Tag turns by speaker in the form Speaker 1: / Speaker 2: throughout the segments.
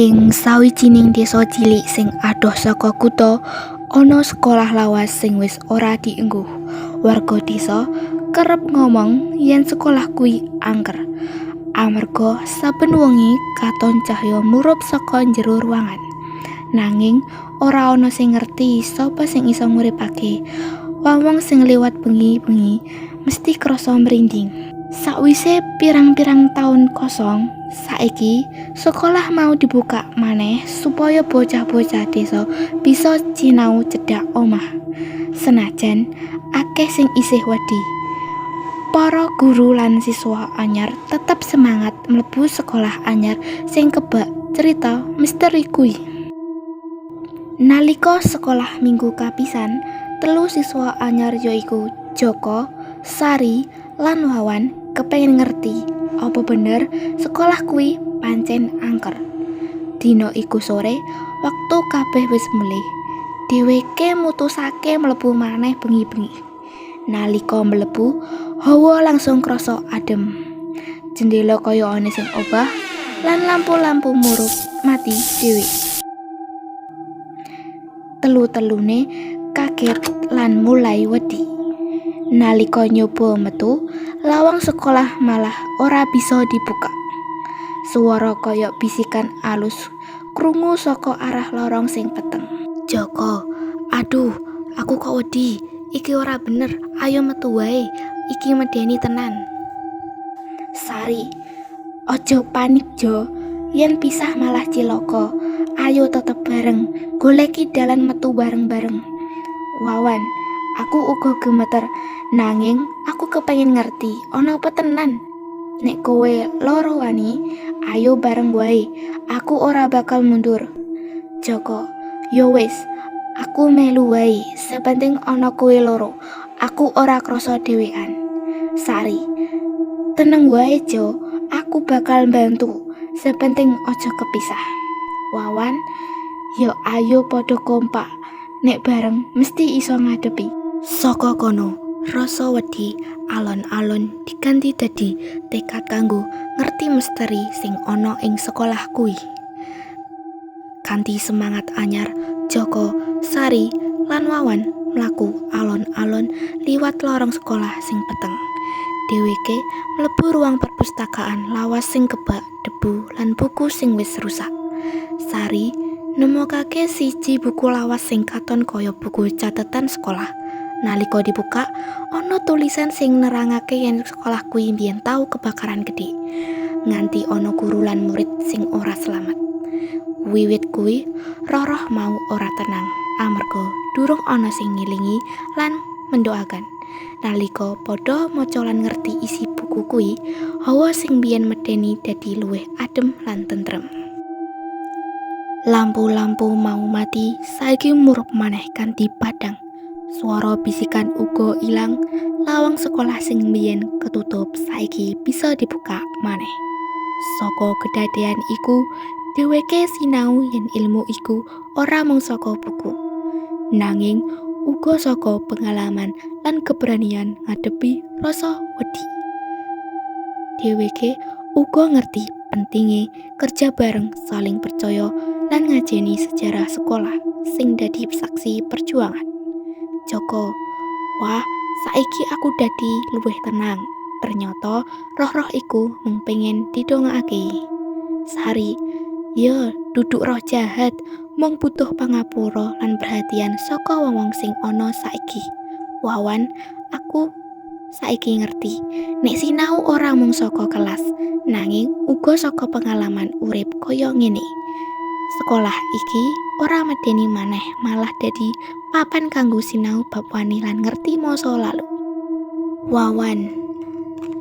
Speaker 1: Ing sawijining desa cilik sing adoh saka kutha, ana sekolah lawas sing wis ora dienggo. Warga desa kerep ngomong yen sekolah kuwi angker. Amarga saben wengi katon cahya murup saka njero ruangan. Nanging ora ana sing ngerti sapa sing iso nguripake. Wong-wong sing liwat bengi-bengi mesti krasa merinding. Sakwise pirang-pirang taun kosong, saiki sekolah mau dibuka maneh supaya bocah-bocah desa bisa sinau cedhak omah. Senajan akeh sing isih wedi. Para guru lan siswa anyar tetep semangat mlebu sekolah anyar sing kebak cerita misteri kuwi. Nalika sekolah minggu kapisan, telu siswa anyar yaiku Joko, Sari, lan Wawan kepengin ngerti apa bener sekolah kuwi pancen angker. Dina iku sore, wektu kabeh wis mulih, dheweke mutusake mlebu maneh bengi-bengi. Nalika mlebu, hawa langsung krasa adem. Jendela kaya ana sing obah lan lampu-lampu murup mati dhewe. Telu-telune kaget lan mulai wedi. Nalika nyoba metu, lawang sekolah malah ora bisa dibuka. Swara kaya bisikan alus krungu saka arah lorong sing peteng. Joko, "Aduh, aku kok wedi. Iki ora bener. Ayo metu wae. Iki medeni tenan." Sari, "Aja panik, Jo. Yen pisah malah cilaka. Ayo tetep bareng, goleki dalan metu bareng-bareng." Wawan, "Aku uga gemeter, nanging aku kepengin ngerti ana apa tenan. Nek kowe loro wani, ayo bareng wae. Aku ora bakal mundur." Joko, "Yo wis, aku melu wae. Sepenting ana kowe loro. Aku ora krasa dhewean." Sari, "Teneng wae, Jo. Aku bakal mbantu. Sepenting aja kepisah." Wawan, "Yo ayo padha kompak. Nek bareng mesti iso ngadepi." Saka kono, rasa wedi alon-alon diganti dadi tekad kanggo ngerti misteri sing ana ing sekolah kuwi. Kanthi semangat anyar, Joko, Sari, lan Wawan mlaku alon-alon liwat lorong sekolah sing peteng. Dheweke mlebu ruang perpustakaan lawas sing kebak debu lan buku sing wis rusak. Sari nemokake siji buku lawas sing katon kaya buku catetan sekolah. Nalika dibuka, ana tulisan sing nerangake yen sekolah kuwi mbiyen tau kebakaran gedhe, nganti ana guru lan murid sing ora slamet. Wiwit kuwi, roh-roh mau ora tenang amarga durung ana sing ngilingi lan mendoakan. Nalika padha maca lan ngerti isi buku kuwi, hawa sing mbiyen medeni dadi luwih adem lan tentrem. Lampu-lampu mau mati saiki murup maneh kanthi padhang. Swara bisikan uga ilang, lawang sekolah sing mbiyen ketutup saiki bisa dibuka maneh. Saka kedadean iku, dheweke sinau yen ilmu iku ora mung saka buku, nanging uga saka pengalaman lan keberanian ngadepi rasa wedi. Dheweke uga ngerti pentinge kerja bareng, saling percaya lan ngajeni sejarah sekolah sing dadi saksi perjuangan. Joko, "Wah, saiki aku dadi luwih tenang. Ternyata roh-roh iku mung pengen didongakake." Sari, "Ya, duduk roh jahat, mung butuh pangapura lan perhatian saka wong-wong sing ana saiki." Wawan, "Aku saiki ngerti, nek sinau ora mung saka kelas, nanging uga saka pengalaman urip kaya ngene. Sekolah iki ora medeni maneh, malah dadi papan kanggo sinau bab wani lan ngerti masa lalu." Wawan,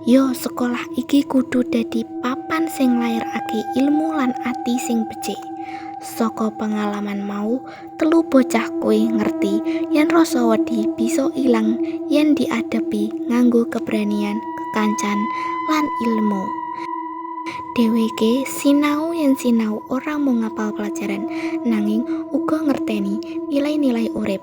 Speaker 1: "Yo, sekolah iki kudu dadi papan sing nglairake ilmu lan ati sing becik." Saka pengalaman mau, telu bocah kuwi ngerti yen rasa wedi bisa ilang yen diadepi nganggo keberanian, kekancan, lan ilmu. Dheweke sinau yen sinau ora mung ngapal pelajaran, nanging uga ngerteni nilai-nilai urip,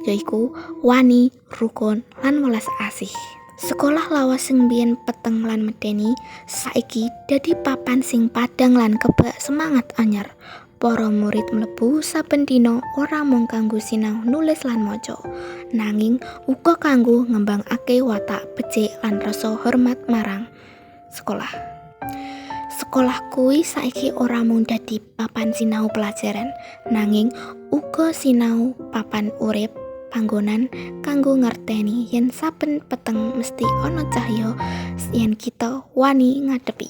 Speaker 1: yaiku wani, rukun, lan welas asih. Sekolah lawas sing biyen peteng lan medeni, saiki dadi papan sing padhang lan kebak semangat anyar. Para murid mlebu saben dina ora mung kanggo sinau nulis lan maca, nanging uga kanggo ngembangake watak becik lan rasa hormat marang sekolah. Sekolah kuwi saiki ora mung dadi papan sinau pelajaran, nanging uga sinau papan urip, panggonan kanggo ngerteni yen saben peteng mesti ana cahya yen kita wani ngadepi.